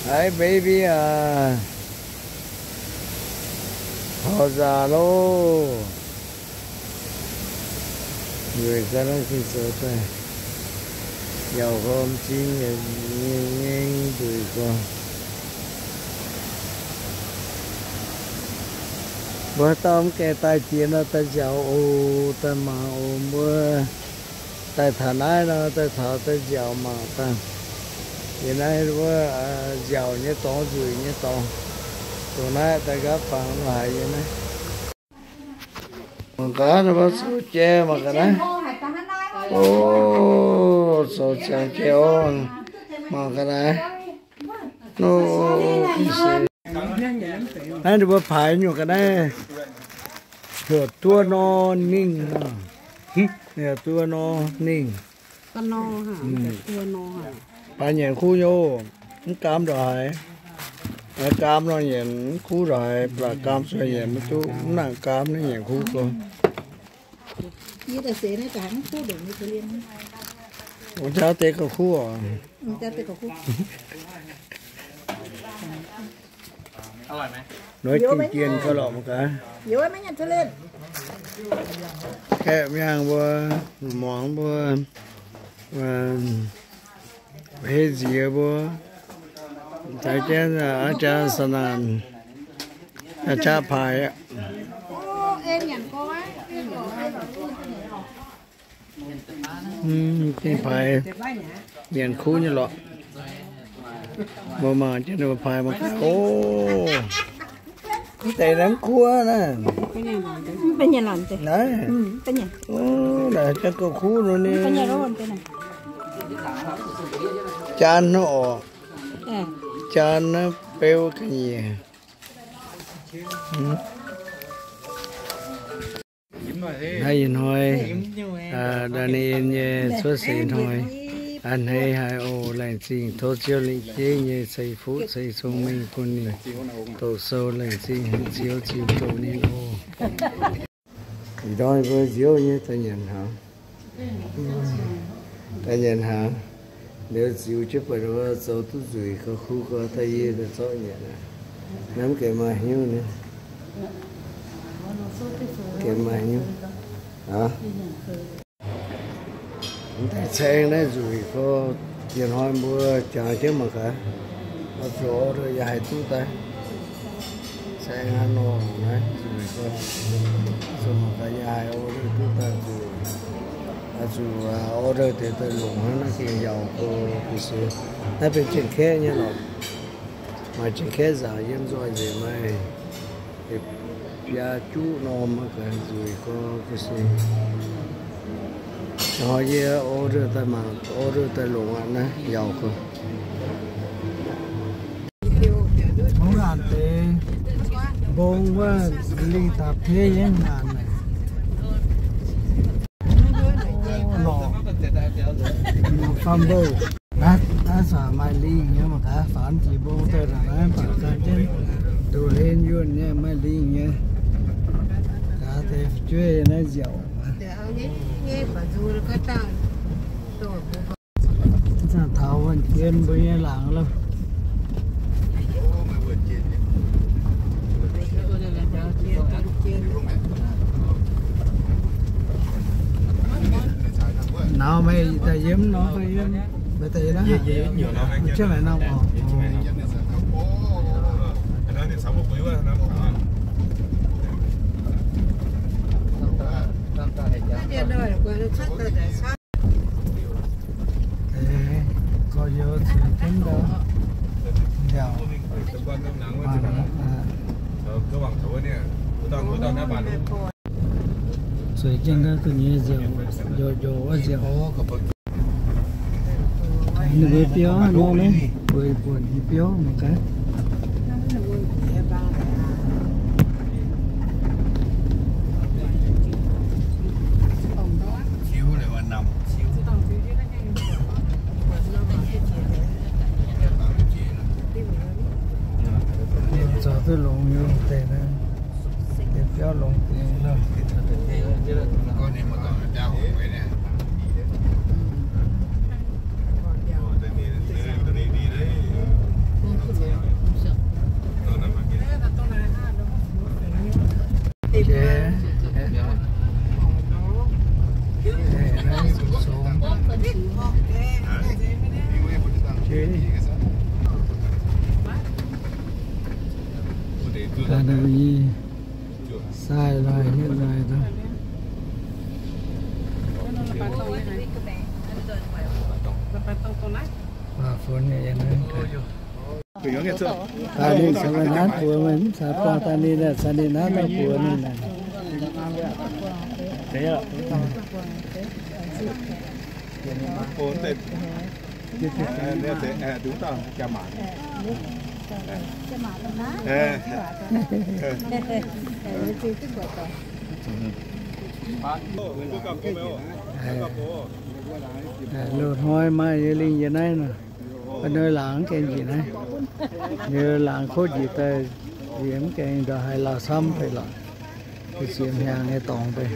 Hi baby aac, taux nzaaux loh. Weic ga'naaiv gengh zoux daaih, yaac horpc m'zing nyei, nyei nzueic gorx. Mbuo dauh mv gaengh daaih jiex nor daaih nziaauc oc, daaih mangc oc. Mbuo daaih taux naaiv nor daaih taux daaih nziaauc mangc daaih. Jiex naaiv wuov nziaauc nyei dorngx, nzueic nyei dorngx. Dongh naaiv daaih nqaapv fangx lorz haaix nyei naaiv. Mangc gaax, mbuo zoux jai mangc gaax naaiv. O, zoux ziangx jai oc. Mangc gaax naaiv. Naaiv ninh mbuo paaix nyungc ga'naaiv, heuc duov nor ningh. Heuc duov nor ningh. Baaix nyanc kuv nyei oc. Mv gaam ndongc haaix. Gaam nor nyanc, mv kuv ndongc haaix, baac gaam zuqc nyanc maiv duqv. Mv nangc gaam naaiv nyanc kuv gau. Wuov jauv deix gauh kuv oc. Nor gengh dien gauh lorqc mangc gaax. Kaeqv miangh mbuo, muangx mbuo, hei nziex mbuo, caux jienv a'jang sa'naanc, a'jang paaix aqv. Gengh paaix nyanc kuv nyei lorqc. Mbuo mangc jienv ninh mbuo paaix mangc gaax. O, mv deix naaiv mv kuv naaiv. Naaiv, naaiv jangx gauh kuv nor ni. Jaan nor oc. Jaan naaiv beu ga'nyiec. Naaiv ih hnoi, Daniel nyei cuotv seix hnoi, a'hneiv haic oc. Laengz zingh tov Ziouv lingc jeiv nyei ceix fuqv ceix cong-mengh bun ninh doqc sou laengz zingh haic. Ziouv ziux doqc ninh oc. Ih ndorm mbuo nziouv nyei daaih nyanc hnaangx. Daaih nyanc hnaangx. Liuz ziux jienv buatc zoux duqv nzueic gauh kuv gau daaih yie daaih zorqv nyanc aqv. Naaiv mv gaengh maaih hnyouv ni. Mv gaengh maaih hnyouv. Mv deix caeng naaiv nzueic gau, ih hnoi mbuo jangx jienv mangc gaax. Oix zuqc order yaac haih duqv daaih. Caeng hnangv nor naaiv nzueic gau. Oix zuqc mangc gaax yaac haih order duqv daaih zuqc, oix zuqc order deix daaih longc hnangv naaiv gengh yaauc gau ga'sie. Naaiv benx jien-kaeqv nyei lorqc. Maaih jien-kaeqv nzaangc yiem nzoih nzengc, maaih biaa juqv norm, maiv gaax nzueic gau ga'sie. Hnoi yie order daaih mangc, order daaih longc aqv naaiv yaauc gau. Mv laanh deix mbong wuov lingh daaih pei yiem naaic. Lorqc, fam mbo. Naaiv zanc maaih lingh nyei mangc gaax, faanx jiex mbong daaih naaic naaiv baac gan jienv ndoqc hlen yuonh nyei maaih lingh nyei. Gaax deix fu'jueiv naaiv nziaauc. Zanc taux wuonh jien mbuo nyei laangz loh. Naux meih daaih yiem nor, meih daaih yiem naaiv, jienv naaic nor oc. Gorx-youz zueiz jienv ndau nziaauc. Zueiz jienv ndau gu'nyuoz nziaauc, njoux njoux wuov nziaauc. Ninh mbuo biauv nor naaiv, mbuo buatc nyei biauv mangc gaax. Zoux duqv longx nyei deix naaiv, deix biauv longx deix. Sai lai hietv lai daaih. Waac fun nyei yiem naaiv. Daaih ninh caux meih naaiv buoz, meih mv caux dorngh daaih ninh, caux ninh naaiv daaih buoz ninh naaic. Loz-hnoi maaih yie lingh yie naaiv nor, a'hnoi laangz mv gaengh njiec naaiv, yie laangz kotv njiec daaih, njiec mv gaengh ndongc haaix lauh camv deix lorqc. Ga'sie hnyangx nyei dorngx deix.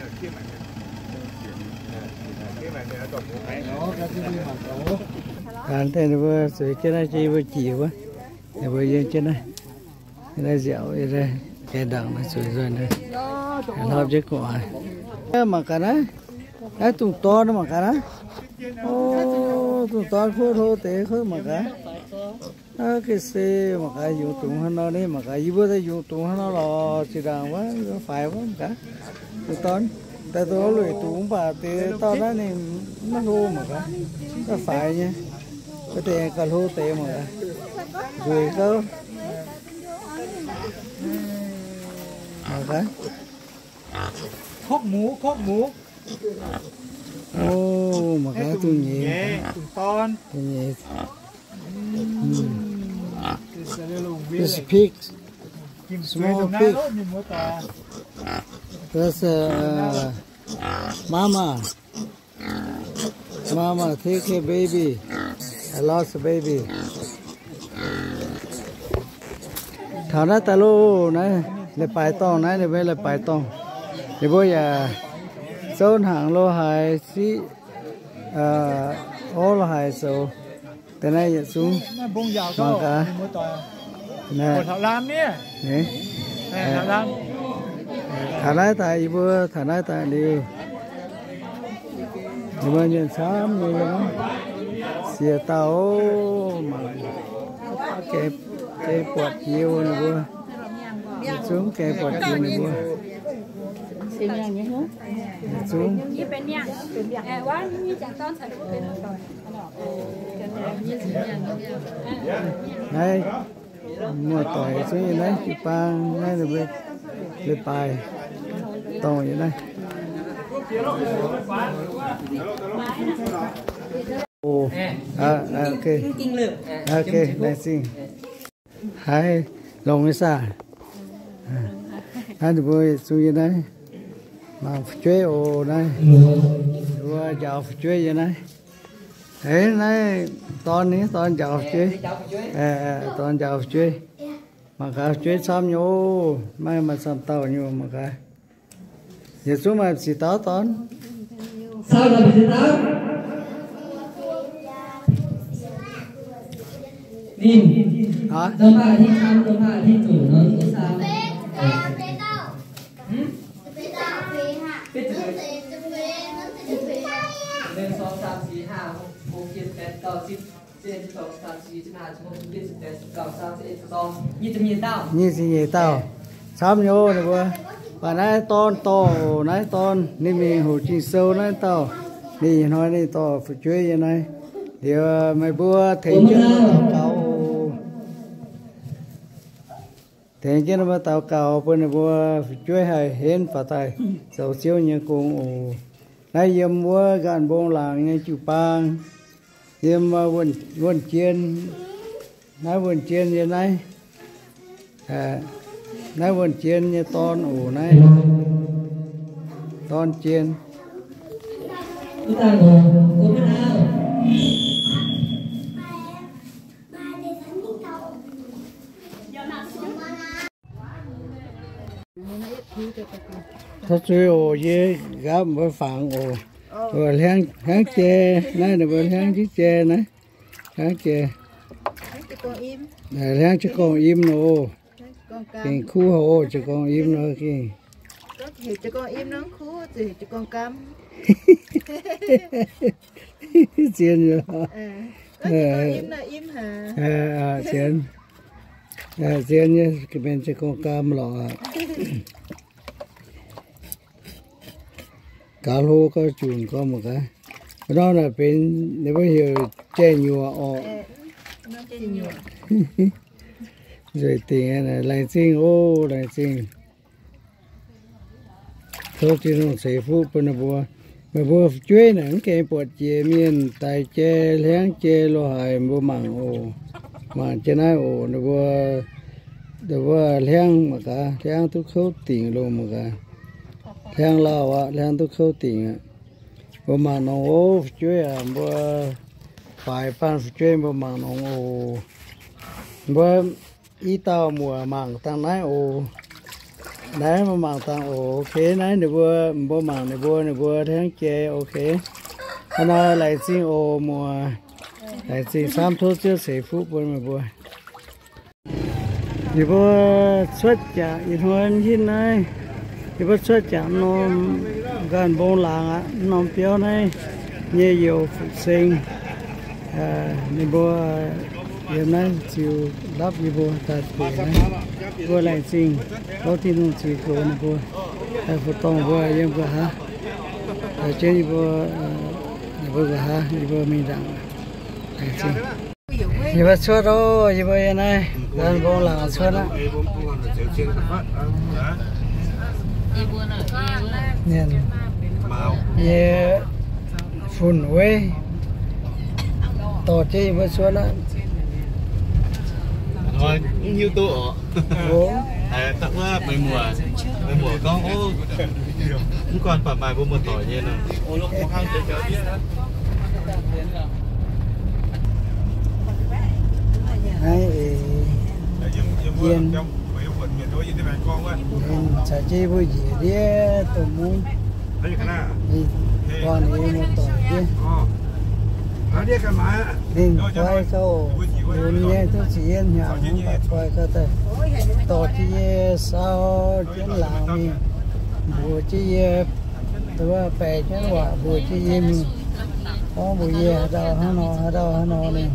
Ganh deix ninh mbuo zueiz jienv naaiv, jienv yie mbuo jiex wuov, ninh mbuo yiem jienv naaiv. Naaiv nziaauc yie naaiv, gaengh ndaangc naaiv zueiz nzoih naaiv, hlopv jienv gu'nguaaic. Mangc gaax naaiv, naaiv dungz dorn mangc gaax naaiv. O, dungz dorn kuv hlo deix kuv mangc gaax. Naaiv ga'sie mangc gaax yungz dungz hnangv nor, ninh mangc gaax yie mbuo daaih yungz dungz hnangv nor lorqc, zinh ndaangc wuov faix wuov mangc gaax. Dungz dorn daaih dongh lueic dungz mv baac deix dauh naaiv ninh maiv hlo mangc gaax, mv faix nyei. Wuov deix gauh hlo deix mangc gaax, nzueic gauh. Mangc gaax. Kobv muoz, kobv muoz. O, mangc gaax, duqv nyeiz, duqv nyeiz. This pig, small pig. That's a mama. Mama take care baby. I lost a baby. Taux naaiv daaih loh, naaiv leiz-baaix dorngh, naaiv ninh mbuo leiz-baaix dorngh. Ninh mbuo yaac zouv hnaangx lo haaix siqv, orv lo haaix zoux. Da'naaiv yietc zungv mangc gaax. Taux naaiv daaih yie mbuo, taux naaiv daaih liuz, ninh mbuo mienh camv nyei, siex dauh mangc, gengh buatc jiex ninh mbuo. Yietc zungv gengh buatc jiex ninh mbuo. Yietc zungv. Naaiv muoz-doic zungv yiem naaiv jiu-baang naaiv, ninh mbuo leiz-baaix dorngh yiem naaiv. O, ok, ok, laengz zingh. Haiz longx nyei saah? Naaiv ninh mbuo yietc zungv yiem naaiv mangc fu'jueiv oc. Naaiv ninh mbuo njaaux fu'jueiv yiem naaiv. Eix, naaiv dorn ni, dorn njaaux fu'jueiv. Dorn njaaux fu'jueiv. Mangc gaax, fu'jueiv camv nyei oc. Maiv maaih camv dauh nyei, mangc gaax. Yietc zungv maaih ziqc dauh dorn. Ninh, aa, nyic ziepc nyeic dauh. Camv nyei oc ninh mbuo. Mv baac naaiv dorn dorh, naaiv dorn ninh mingh hoqc Ging-Sou naaiv dauh, ninh ih hnoi ninh dorh fu'jueiv yiem naaiv. Liuz meih mbuo tengx jienv ninh mbuo daux gaux oc. Tengx jienv ninh mbuo daux gaux bun ninh mbuo fu'jueiv haih henv faaux daaih zoux Ziouv nyei gong oc. Naaiv yiem wuov Nqaanh Mbong Laangz nyei jiu-baang, yiem Wuonh Jien, naaiv Wuonh Jien yiem naaiv. Naaiv Wuonh Jien nyei dorn oc. Naaiv dorn Jien. Tov zuiz oc, yie nqaapv mbuo fangx oc. Hliangv jai, naaiv ninh mbuo hliangv jai naaiv. Hliangv jai, hliangv jiez gorngv im nor oc. Gengh kuv haic oc, jiez gorngv im nor gengh. Zien yaac, zien. Zien nyei, ga'mienh se gorngv gaam lorqc aqv. Gaax hlo gauh junc gorngv mangc gaax. Wuov norm naaic benx ninh mbuo heuc jai-nyuoqc orqc. Nzueic dingc, laengz zingh oc, laengz zingh. Tov Tin-Hungh ceix fuqv bun ninh mbuo. Meih mbuo fu'jueiv naaic mv gaengh buatc jiex mienh daic jai, hliangv jai lo haaix, mbuo mangc oc. Mangc jienv naaiv oc, ninh mbuo, ninh mbuo hliangv mangc gaax, hliangv duqv kouv dingc longx mangc gaax. Hliangv lauh aqv, hliangv duqv kouv dingc aqv. Mbuo mangc nongx oc, fu'jueiv aac, mbuo faix baan fu'jueiv mbuo mangc nongx oc. Mbuo i dauh muoc mangc dangh naaiv oc. Naaiv mbuo mangc dangh oc. Ok, naaiv ninh mbuo, mbuo mangc ninh mbuo, ninh mbuo hliangv jai. Ok, hnangv naaiv laengz zingh oc muoc. Laengz zingh camv, tov Ziouv ceix fuqv bun meih mbuo. Yie mbuo cuotv jangx ih hnoi mv hinv naaiv, yie mbuo cuotv jangx norm nqaanh mbong laangz aqv, norm biauv naaiv nyei youz fu'seng. Ninh mbuo yiem naaiv ziux lapv yie mbuo daaih bueix naaiv. Mbuo laengz zingh, tov Tin-Hungh ziux goux ninh mbuo, haih fu-dorngh mbuo yiem nqa'haav, jienv yie mbuo, ninh mbuo nqa'haav yie mbuo mingh ndaangc. Laengz zingh. Yie mbuo cuotv oc, yie mbuo yiem naaiv nqaanh mbong laangz cuotv aqv. Mienh nyei fun-weiv dorh jienv yie mbuo cuotv aqv. Mv hiuv duqv oc. Meih muoc, meih muoc gorngv, mv guanh baac maaih mbuo muoz-doic nyei nor. Naaiv eix yien, caux jienv mbuo njiec ndiev dongh mungv, ninh gorngv ninh muoz-doic ndiev. Ninh goiv gauh lunx nyei, duqv ziqc yienv hnyangx mv baac goiv gauh daaih dorh jienv yie sau jienv laangz mingh, mbuox jienv yie, duqv baengx jienv waac mbuox jienv yie mingh, gorngv mbuox yie haaix dauh hnangv nor, haaix dauh hnangv nor ninh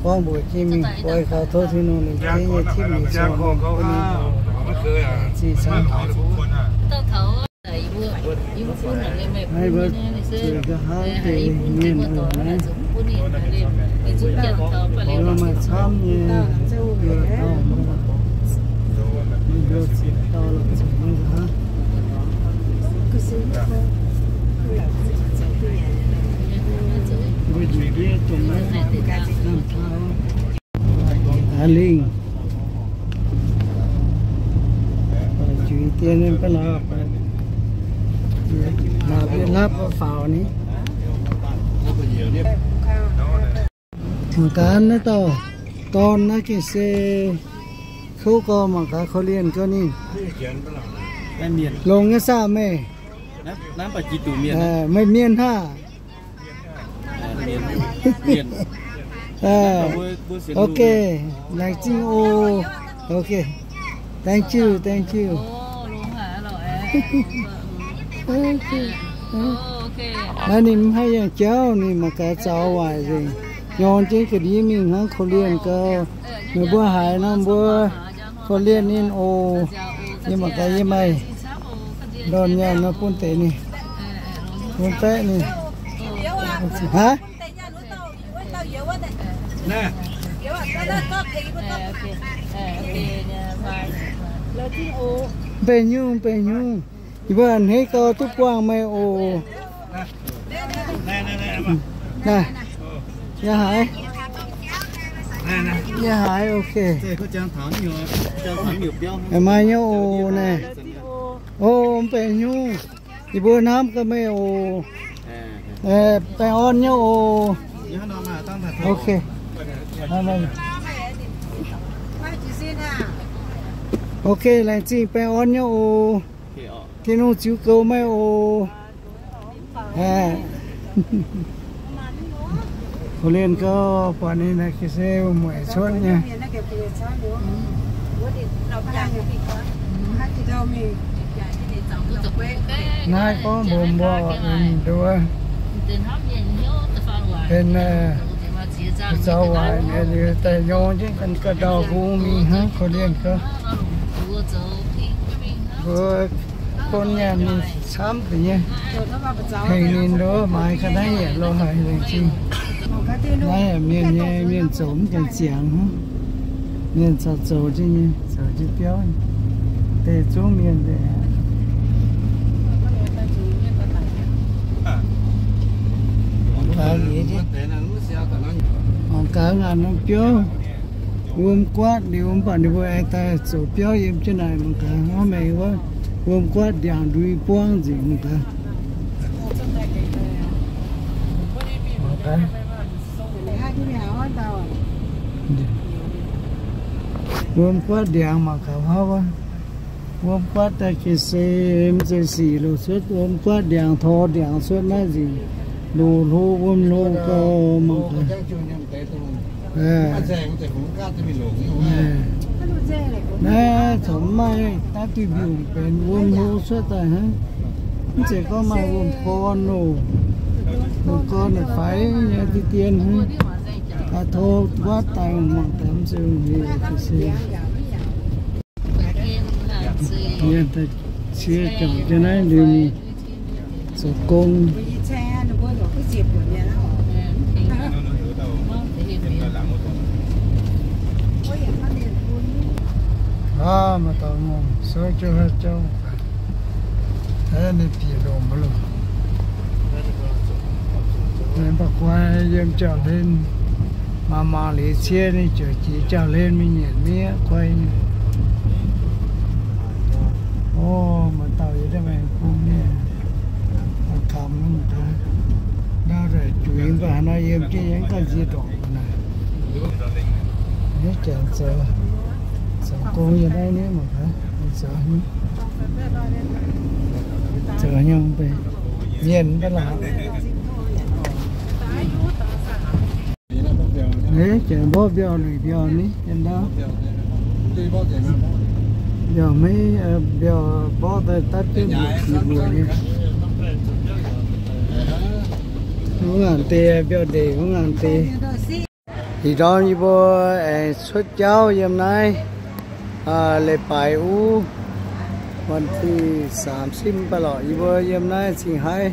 gorngv mbuox jienv mingh, goiv gauh tov Tin-Hungh ninh jienv yie timv ninh cong ninh, ninh ziqc cangv. Naaiv mbuo zuqc nqa'haav deix mienh oc naaiv, mbuo maaih camv nyei, mbuo dauh, mbuo ziqc dauh la'zuqc nyei nqa'haav. Mbuo njiec ndiev dongh naaiv, aa, lingh. Juiz dien ninh baav lorqc, maaih mbienv hlapv faaux ni. Mangc gaax naaiv dauh dorn naaiv gengh se kouv gau, mangc gaax korv-lienh gau ninh. Longx nyei saah meih? Meih mienh hnangv? Ok, laengz zingh oc. Ok, thank you, thank you. Naaiv ninh mv haih yangh jauv, ninh mangc gaax zaux waaic nzengc, nyorng jienv ga'ndiev mingh hnangv korv-lienh gau. Meih mbuo haiz nor mbuo korv-lienh ninh oc. Yie mangc gaax yie maaih ndorn nyaanh nor bun deix ninh, bun baeqv ninh. Hnangv mv benx nyungc, mv benx nyungc. Yie mbuo a'hneiv gau duqv buangh meih oc. Naaiv, yie haiz, yie haiz, ok. Maaih nyei oc naaic. O, mv benx nyungc. Yie mbuo hnamv gaax meih oc. Baengh orn nyei oc. Ok. Ok, laengz zingh, baengh orn nyei oc. Tin-Hungh ziux goux meih oc. Korv-lienh gau, buatc ninh naaic ga'sie mueic cuotv nyei. Naaiv gorngv mbuox mbuo oc, nduov, benx Zaux waaic mi'aqv liuz daaih nyorng jienv ganh ga'ndauh hung mingh hnangv korv-lienh gau. Mbuo bun nyaanh mingh camv deix nyei. Hengx ninh lo maaiz ga'naaiv yietc lo haic laengz zingh. Naaiv mienh nyei, mienh zoux mv gaengh ziangx hnangv. Mienh zoux zoux jienv nyei, zoux jienv biauv. Deix zungv mienh deix. Mangc gaax ngaanc norm biauv, wuom guaatv liuz mv baac ninh mbuo aengx daaih zoux biauv yiem jienv naaic. Mangc gaax hnangv maengx wuov, wuom guaatv ndiangx ndui buangv nzengc mangc gaax. Mangc gaax. Wuom guaatv ndiangx mangc gaax hnangv wuov. Wuom guaatv daaih gengh se mv zeiz sic loz cuotv, wuom guaatv ndiangx tor ndiangx cuotv naaiv nzengc, loz hlo wuom hlo gau mangc gaax. Naaiv corc mv maaih naaiv duih mbiungc benx wuom hlo cuotv daaih hnangv. Mv zeiz gorngv maaih wuom gorn loh, wuom gorn naaic faix nyei deix dien hnangv. Daaih tor guaatv daaih mangc gaax mv zeiz hungh hec se. Mienh daaih cie juangc jienv naaiv liuz mingh zoux gong. Aav, maaih dauh mungh souv jienv haaix jauv, ninh bieqc lomc mv lorqc. Ninh mv baac guai yiem jauv-hlen, mangc mangc liuz cie ninh ziouc jiex jauv-hlen mingh nyanc miev guai nyei. O, maaih dauh yiem naaiv maengx bung nyei, kamx mv deix. Ndau daaih juix mv baac haaix nor yiem jienv yie mv ganh nziex ndorqc naaic. Naaiv janx zoux, zoux gong yiem naaiv nyei mangc gaax, zoux nyei, zoux nyei mv bei mienh mv baac laaix. Naaiv janx mborqv mbiauh luic mbiauh ni, janx ndau. Mbiauh maiv, mbiauh mborqv daaih dapv jienv mbuoqc piex mbuoqc nyei. Wuov ngaanc deix mbiauh ndeic wuov ngaanc deix. Ih ndorm yie mbuo aengx cuotv jauv yiem naaiv, leiz-baaix uv, วันที่สามสิบ mv baac lorqc, yie mbuo yiem naaiv cingx haiv.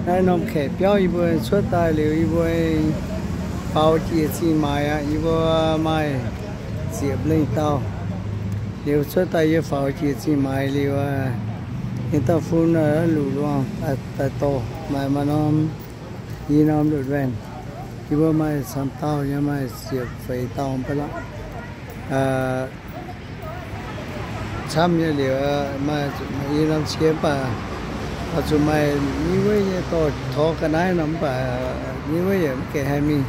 Naaiv norm kaeqv biauv yie mbuo cuotv daaih liuz yie mbuo faaux jiex cingx maaiz aqv. Yie mbuo maaih ziepc lengh dauh. Liuz cuotv daaih yie faaux jiex cingx maaiz liuz, ninh dauh fun luqc luangh daaih dorh maaih maaih norm i norm lutc waengh. Yie mbuo maaih camv dauh nyei, maaih ziepc feix dauh mv baac lorqc. Camv nyei liuz, maaih i norm cie mv baac, oix zuqc maaih nyei wuov nyei dorh tor ga'naaiv nor mv baac, nyei wuov yaac mv gaengh haih mingh.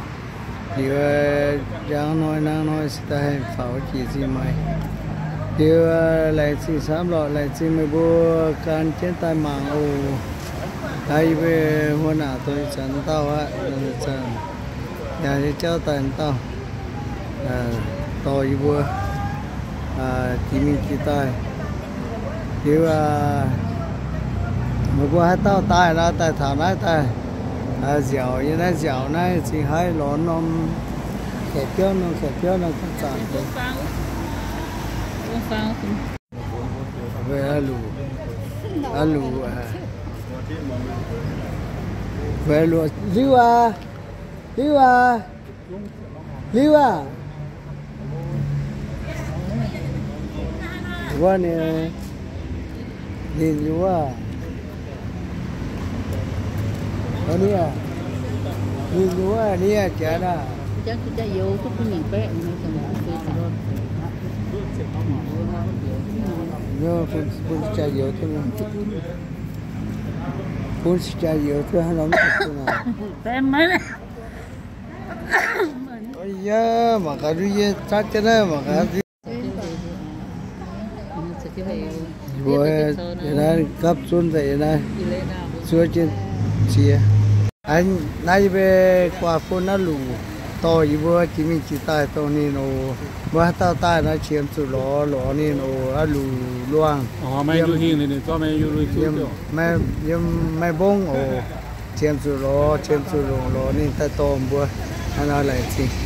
Liuz, njang hnoi nangh hnoi se daaih haih faaux jiex cingx maaiz. Liuz, laengz zingh camv lorqc, laengz zingh meih mbuo gan jienv daaih mangc oc. Naaiv yie mbuo huon naaic dongh ih zanc dauh aqv, yangh nyei jauv daaih dauh dorh yie mbuo jiex mingh jiex daaih. Liuz, meih mbuo haaix dauh daaih nor, daaih taux naaiv daaih nziaauc, yie naaiv nziaauc naaiv cingx haiv lorz norm kaeqv biauv, norm kaeqv biauv nor zanc-zanc. Weic luc, weic luc, liuv aac, liuv aac. Wuov ninh, ninh wuov, ninh wuov, ninh jaax naaic. Bun jaa-youz duqv, bun jaa-youz duqv hnangv nor mv duqv naaic. Yie mangc gaax nduov yie zatv jienv naaiv mangc gaax. Mbuo yie naaiv gapv zunv daaih yie naaiv zuov jienv ziex. Naaiv yie mbuo guaax fun naaiv luc dorh yie mbuo jiex mingh jiex daaih dongh ninh oc. Mbuo haaix dauh daaih nor qiemx zuqc lorz lorz ninh oc. Aa, luc luangh yiem, yiem maiv mbongv oc. Qiemx zuqc lorz, qiemx zuqc longc lorz ninh daaih dorh mbuo. Hnangv nor laengz zingh.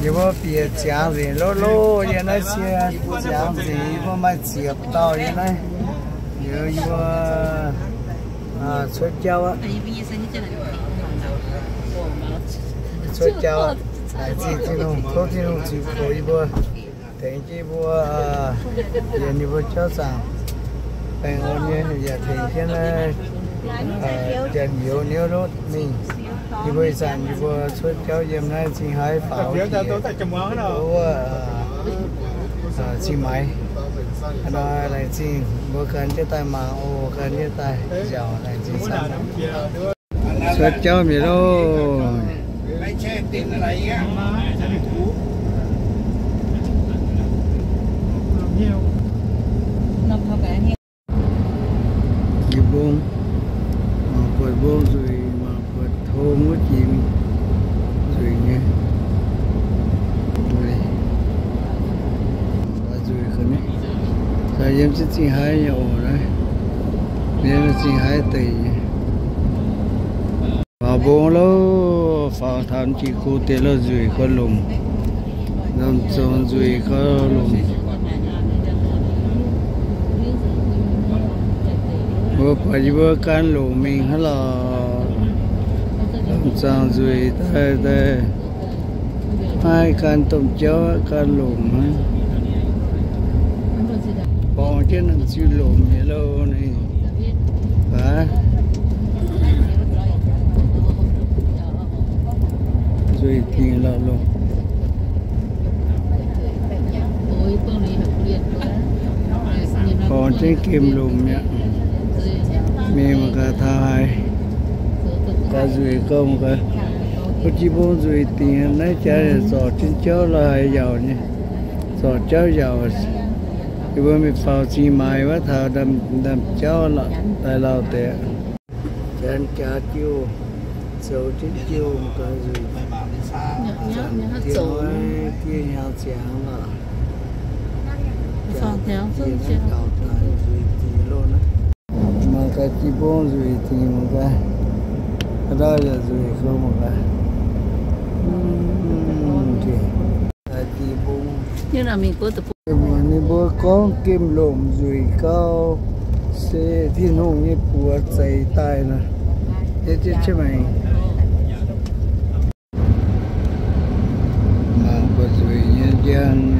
Yie mbuo bieqc ziangx nzengc lov lov yiem naaiv sie, ziangx nzengc yie mbuo maaih ziepc dauh yiem naaiv. Liuz yie mbuo cuotv jauv aqv. Cuotv jauv aqv. Laengz zingh Tin-Hungh, tov Tin-Hungh ziux-koux yie mbuo, tengx jienv yie mbuo, yienc yie mbuo jauv zaangc baengh orn nyei, yaac tengx jienv naaiv janx-youz niouv lotv mingh. Yie mbuo ih zanc yie mbuo cuotv jauv yiem naaiv Zingh Haaix faaux wuov Zingh Maix. Hnangv nor laengz zingh mbuo gan jienv daaih mangc oc, gan jienv daaih nziaauc, laengz zingh camv. Cuotv jauv mi'aqv loh. Yie mbong, mangc buatc mbong nzueic, mangc buatc tong wuov jiex nzueic nyei. Nzueic ga'naaiv, yiem Zingh Haaix nyei oc naaiv. Yiem Zingh Haaix deic nyei. Faaux mbong loh, faaux taux jiex go deix loh, nzueic gauh longc. Ndamv-zong nzueic gauh longc. Mbuo buatc yie mbuo gan longc mingh hnangv lorqc. Ndamv-zong nzueic daaih daaih, maiv gan domh jauv, gan longc hnangv. Borngz jienv ninh ziux lomc nyei loh ninh. Aav, nzueic dingc lorqc loh. Borngz jienv gemh lomc mi'aqv. Mingh mangc gaax taux haaix. Gaax nzueic gauh mangc gaax. Wuov jiex mbong nzueic dingc, naaiv jaax zorc jienv jauv lorh haaix yaauc nyei. Zorc jauv yaauc. Yie mbuo mingh faaux Zingh Maix wuov taux ndamv jauv lorqc, daaih lauh deix. Janx jaax jiouh, zoux jienv jiouh mangc gaax nzueic. Zanc diev hnoi diev hnyangx ziangx lorqc. Jaax diev naaiv gauh daaih nzueic dingc loh naaiv. Mangc gaax jiex mbong nzueic dingc mangc gaax. Haaix dauh yaac nzueic gauh mangc gaax. Daaih jiex mbong. Ninh mbuo gorngv gemh lomc nzueic gauh, se Tin-Hungh nyei buoz zeix daaih nor, yie jienv maengx. Mangc buatc nzueic nyei njang.